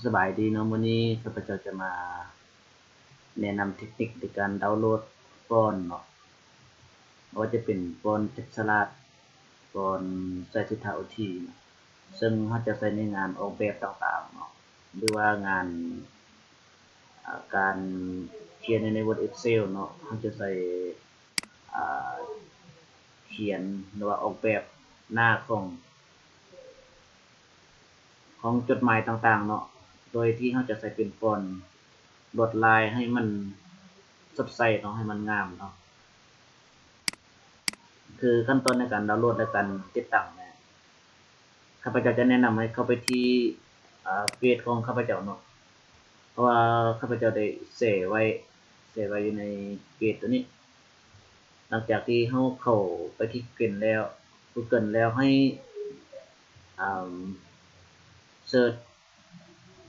ສະບາຍດີເນາະ, ມື້ນີ້ຂ້າພະເຈົ້າຈະມາແນະນຳເທັກນິກໃນການດາວໂຫຼດຟອນເນາະ, ບໍ່ວ່າຈະເປັນຟອນຈັບສະຫຼາກ, ຟອນໃສ່ສິດທາໂອທີ ເຊິ່ງເຮົາຈະໃຊ້ໃນງານອອກແບບຕ່າງໆເນາະ ຫຼືວ່າງານ ອາ ການຂຽນຢູ່ໃນ Word Excel ເນາະ, ເຮົາຈະໃຊ້ ອາ ຂຽນ ຫຼືວ່າອອກແບບໜ້າຂອງ ຂອງຈົດໝາຍຕ່າງໆເນາະ, ໂດຍທີ່ເຮົາຈະໃຊ້ເປັນຟອນລວດລາຍໃຫ້ມັນສົດໃສເນາະ, ໃຫ້ມັນງາມເນາະ. ຄືຂັ້ນຕອນໃນການດາວໂຫຼດ ແລະ ການຕິດຕັ້ງເນຍ, ຂ້າພະເຈົ້າຈະແນະນຳໃຫ້ເຂົ້າໄປທີ່ ອາ ເຟສຂອງຂ້າພະເຈົ້າເນາະ, ເພາະວ່າຂ້າພະເຈົ້າໄດ້ແຊໄວ້ ແຊໄວ້ຢູ່ໃນເຟສໂຕນີ້. ຫຼັງຈາກທີ່ເຮົາເຂົ້າໄປທີ່ Google ແລ້ວ Google ແລ້ວ ໃຫ້ ອາ ເສີດ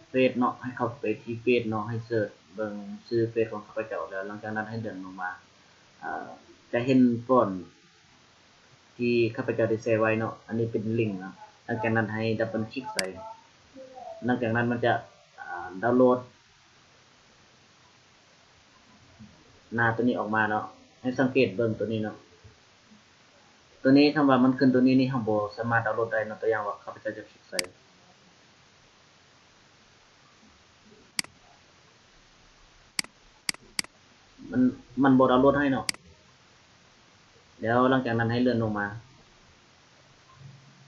ເຟສເນາະ, ໃຫ້ເຂົ້າໄປທີ່ເຟສເນາະ, ໃຫ້ເສີດເບິ່ງຊື່ເຟສຂອງຂ້າພະເຈົ້າ ແລ້ວຫຼັງຈາກນັ້ນໃຫ້ເລື່ອນລົງມາ ອາ ຈະເຫັນຟອນທີ່ຂ້າພະເຈົ້າໄດ້ແຊໄວ້ເນາະ, ອັນນີ້ເປັນລິງເນາະ. ຫຼັງຈາກນັ້ນໃຫ້ດັບເບິນຄລິກໃສ່, ຫຼັງຈາກນັ້ນມັນຈະ ອາ ດາວໂຫຼດ ໜ້າໂຕນີ້ອອກມາເນາະ, ໃຫ້ສັງເກດເບິ່ງໂຕນີ້ເນາະ. ໂຕນີ້ ຄຳວ່າມັນຂຶ້ນໂຕນີ້ນີ້ ເຮົາບໍ່ສາມາດດາວໂຫຼດໄດ້ເນາະ, ຕົວຢ່າງວ່າຂ້າພະເຈົ້າຈະຄລິກໃສ່ ມັນ ມັນບໍ່ດາວໂຫຼດໃຫ້ເນາະ. ແລ້ວຫຼັງຈາກນັ້ນໃຫ້ເລື່ອນລົງມາ,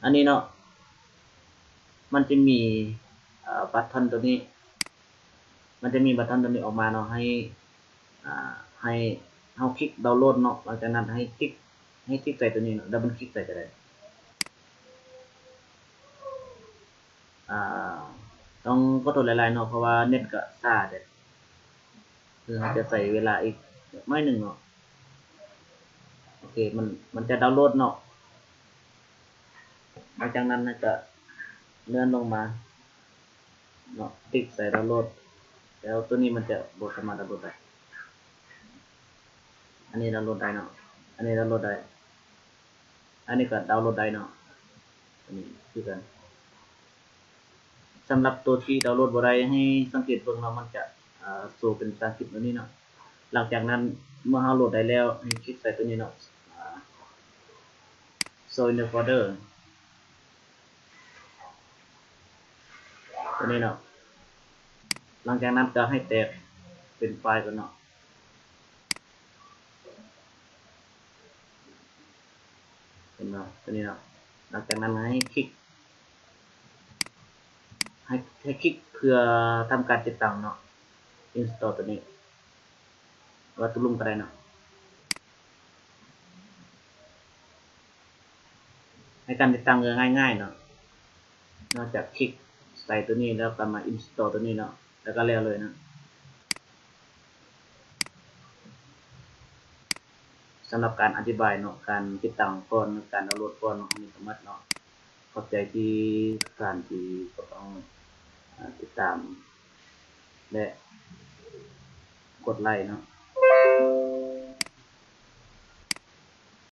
ອັນນີ້ເນາະ ມັນຈະມີ ອາ ບັດທອນໂຕນີ້ ມັນຈະມີບັດທອນໂຕນີ້ອອກມາເນາະ, ໃຫ້ ອາ ໃຫ້ເຮົາຄລິກດາວໂຫຼດເນາະ. ຫຼັງຈາກນັ້ນໃຫ້ຄລິກ ໃຫ້ຄລິກໃສ່ໂຕນີ້ເນາະ, ດັບເບິນຄລິກໃສ່ກໍໄດ້. ອາ ຕ້ອງຂໍໂທດຫຼາຍໆເນາະ ເພາະວ່າເນັດກໍຊ້າເດ້, ຄືເຮົາຈະໃຊ້ເວລາອີກໜ້ອຍໜຶ່ງເນາະ. ໂອເຄ ມັນ ມັນຈະດາວໂຫຼດເນາະ. ຫຼັງຈາກນັ້ນເຮົາກໍເລື່ອນລົງມາເນາະ, ຄລິກໃສ່ດາວໂຫຼດ, ແລ້ວໂຕນີ້ມັນຈະບໍ່ສາມາດດາວໂຫຼດໄດ້. ອັນນີ້ດາວໂຫຼດໄດ້ເນາະ, ອັນນີ້ດາວໂຫຼດໄດ້, ອັນນີ້ກໍດາວໂຫຼດໄດ້ເນາະ, ອັນນີ້ຄືກັນ. ສຳລັບໂຕທີ່ດາວໂຫຼດບໍ່ໄດ້ ໃຫ້ສັງເກດເບິ່ງເນາະ, ມັນຈະ ອາ ໂຊເປັນພາສາອັງກິດແບບນີ້ເນາະ. ຫຼັງຈາກນັ້ນ ເມື່ອເຮົາໂຫຼດໄດ້ແລ້ວ ໃຫ້ຄລິກໃສ່ໂຕນີ້ເນາະ, ອາ Show in the folder ໂຕນີ້ເນາະ. ຫຼັງຈາກນັ້ນກໍໃຫ້ແຕກເປັນໄຟລ໌ກ່ອນເນາະ. ເຫັນບໍ່ ໂຕນີ້ເນາະ. ຫຼັງຈາກນັ້ນໃຫ້ຄລິກ ໃຫ້ ໃຫ້ຄລິກເພື່ອທຳການຕິດຕັ້ງເນາະ, install ໂຕນີ້ ວ່າໂຕລຸ່ມກໍໄດ້ເນາະ. ໃຫ້ການຕິດຕັ້ງກໍງ່າຍໆເນາະ, ນອກຈາກຄລິກໃສ່ໂຕນີ້ແລ້ວກໍມາ install ໂຕນີ້ເນາະ, ແລ້ວກໍແລ້ວເລີຍເນາະ. ສຳລັບການອະທິບາຍເນາະ, ການຕິດຕັ້ງຟອນ, ການດາວໂຫຼດຟອນເນາະ, ອັນນີ້ກໍໝົດເນາະ. ຂອບໃຈທີ່ທຸກທ່ານທີ່ກໍຕ້ອງ ອາ ຕິດຕາມ ແລະ ກົດໄລເນາະ.